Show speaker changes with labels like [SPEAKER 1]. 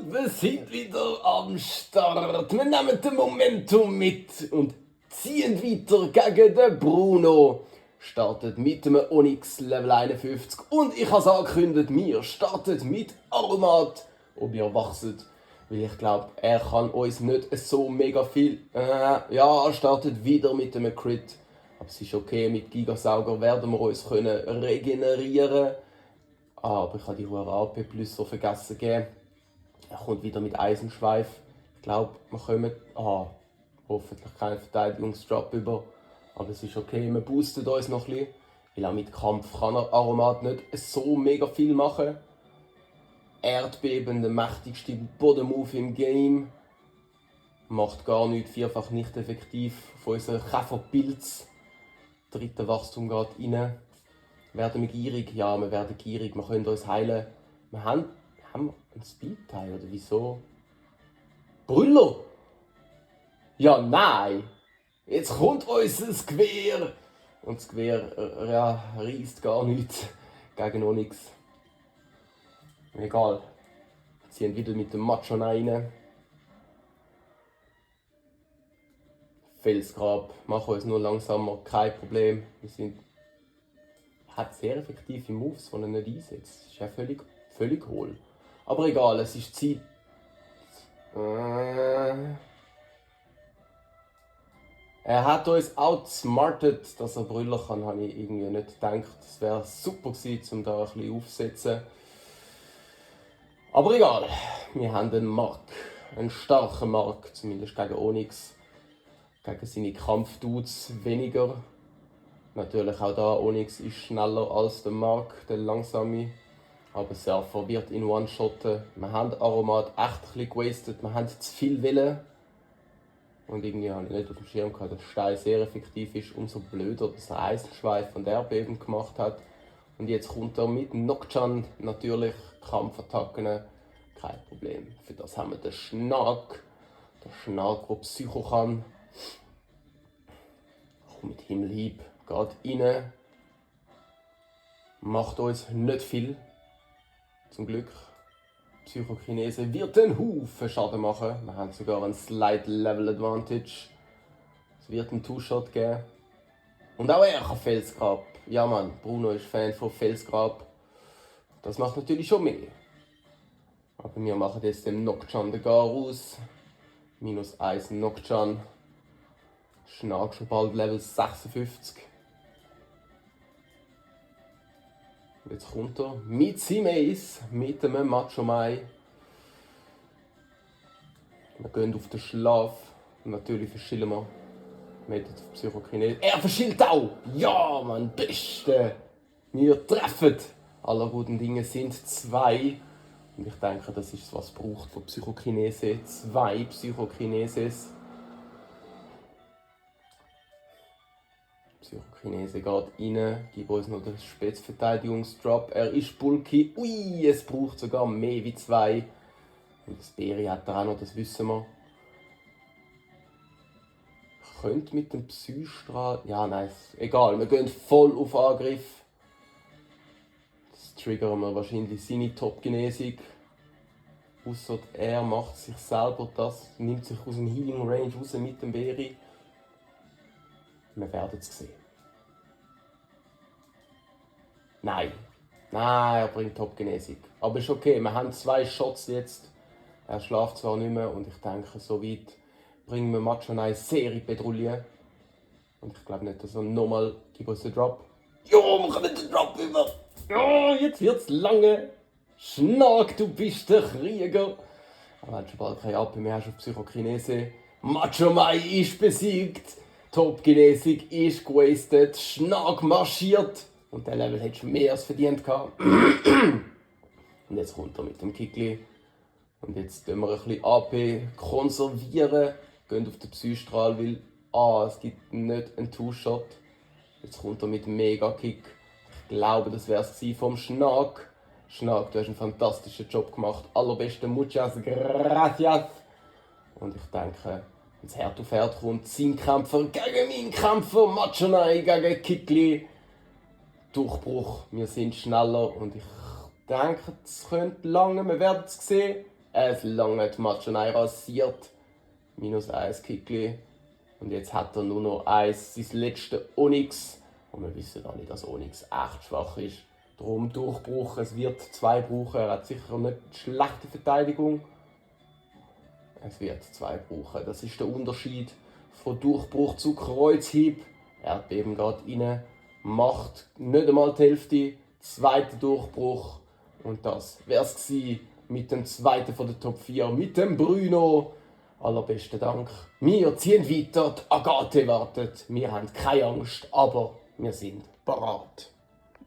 [SPEAKER 1] wir sind wieder am Start. Wir nehmen das Momentum mit und ziehen weiter gegen den Bruno. Startet mit dem Onyx Level 51 und ich habe es angekündigt, wir starten mit Aromat. Ob ihr wachset, weil ich glaube, er kann uns nicht so mega viel. Ja, er startet wieder mit dem Crit. Aber es ist okay, mit Gigasauger werden wir uns regenerieren. Aber ich habe die hohe AP Plus so vergessen zu geben. Er kommt wieder mit Eisenschweif. Ich glaube, wir kommen. Hoffentlich keinen Verteidigungsdrop über. Aber es ist okay, wir boosten uns noch ein bisschen. Weil auch mit Kampf kann er Aromat nicht so mega viel machen. Erdbeben, der mächtigste Bodenmove im Game. Macht gar nichts, vierfach nicht effektiv von unserem Käferpilz. Dritte Wachstum geht rein. Werden wir gierig? Ja, wir werden gierig. Wir können uns heilen. Wir haben einen Speedteil, oder wieso? Brüller! Ja, nein! Jetzt kommt unser Gewehr! Und das Gewehr reisst gar nichts gegen Onyx. Egal. Wir ziehen wieder mit dem Macho rein. Felsgrab. Machen uns nur langsamer, kein Problem. Hat sehr effektive Moves, die er nicht einsetzt. Das ist ja völlig hohl. Aber egal, es ist Zeit. Er hat uns outsmartet, dass er brüllen kann, habe ich irgendwie nicht gedacht. Es wäre super gewesen, um da ein bisschen aufzusetzen. Aber egal, wir haben einen Mark. Einen starken Mark, zumindest gegen Onyx. Gegen seine Kampfdudes weniger. Natürlich auch da, Onyx ist schneller als der Mark, der langsame. Aber Surfer wird ihn one-shotten. Wir haben Aromat echt ein bisschen gewastet. Wir haben zu viel Willen. Und irgendwie habe ich nicht auf dem Schirm gehabt, dass Stein sehr effektiv ist. Umso blöder, dass er Eisenschweif von der Beben gemacht hat. Und jetzt kommt er mit Nocturne, natürlich Kampfattacken. Kein Problem. Für das haben wir den Schnack. Der Schnack, der Psycho kann. Mit Himmelhieb geht rein. Macht uns nicht viel. Zum Glück. Psychokinese wird einen Haufen Schaden machen. Wir haben sogar einen Slight Level Advantage. Es wird einen Two-Shot geben. Und auch er kann Felsgrab. Ja Mann, Bruno ist Fan von Felsgrab. Das macht natürlich schon mehr. Aber wir machen jetzt den Nocturne den Garus. -1 Nocturne. Schnack schon bald Level 56. Jetzt kommt er mit seinem Ace, mit dem Macho Mai. Wir gehen auf den Schlaf. Natürlich verschillen wir. Wir haben jetzt Psychokinese. Er verschillt auch! Ja, Mann, Beste! Wir treffen! Aller guten Dinge sind 2. Und ich denke, das ist was braucht von Psychokinese. 2 Psychokineses. Psychokinese geht rein, gibt uns noch den Spätverteidigungsdrop. Er ist bulky. Ui, es braucht sogar mehr wie 2. Und das Beri hat er auch noch, das wissen wir. Könnte mit dem Psystrahl. Ja, nein, egal, wir gehen voll auf Angriff. Das triggern wir wahrscheinlich seine Top-Genesung. Ausser er macht sich selber das, nimmt sich aus dem Healing Range raus mit dem Beri. Wir werden es sehen. Nein, er bringt Top-Genesung. Aber ist okay, wir haben 2 Shots jetzt. Er schläft zwar nicht mehr und ich denke, so weit bringen wir Macho Mai sehr in die Petrouille. Und ich glaube nicht, dass er nochmal gibt uns den Drop. Ja, wir kommen den Drop über. Ja, jetzt wird's lange. Schnack, du bist der Krieger. Er hat schon bald keine AP mehr, hast auf Psychokinese. Macho Mai ist besiegt. Top-Genesung ist gewastet, Schnack marschiert. Und der Level hättest du mehr als verdient gehabt. Und jetzt kommt er mit dem Kickli. Und jetzt tun wir ein bisschen AP konservieren. Gehen auf den Psystrahl, weil es gibt nicht einen Two-Shot. Jetzt kommt er mit dem Mega-Kick. Ich glaube, das wäre es vom Schnack. Schnack, du hast einen fantastischen Job gemacht. Allerbeste muchas gracias. Und ich denke, wenn es Herd auf Herd kommt, sein Kämpfer gegen meinen Kämpfer, Macho Mai gegen Kickli. Durchbruch, wir sind schneller und ich denke, es könnte lange, wir werden es sehen. Es lange Match schon rasiert. -1 Kickli. Und jetzt hat er nur noch eins, sein letztes Onyx. Und wir wissen alle, dass Onyx echt schwach ist. Darum Durchbruch, es wird 2 brauchen. Er hat sicher nicht schlechte Verteidigung. Es wird 2 brauchen. Das ist der Unterschied von Durchbruch zu Kreuzhieb. Erdbeben geht rein, macht nicht einmal die Hälfte. Zweiter Durchbruch. Und das wäre es gewesen mit dem zweiten von der Top 4, mit dem Bruno. Allerbesten Dank. Wir ziehen weiter, die Agathe wartet. Wir haben keine Angst, aber wir sind bereit.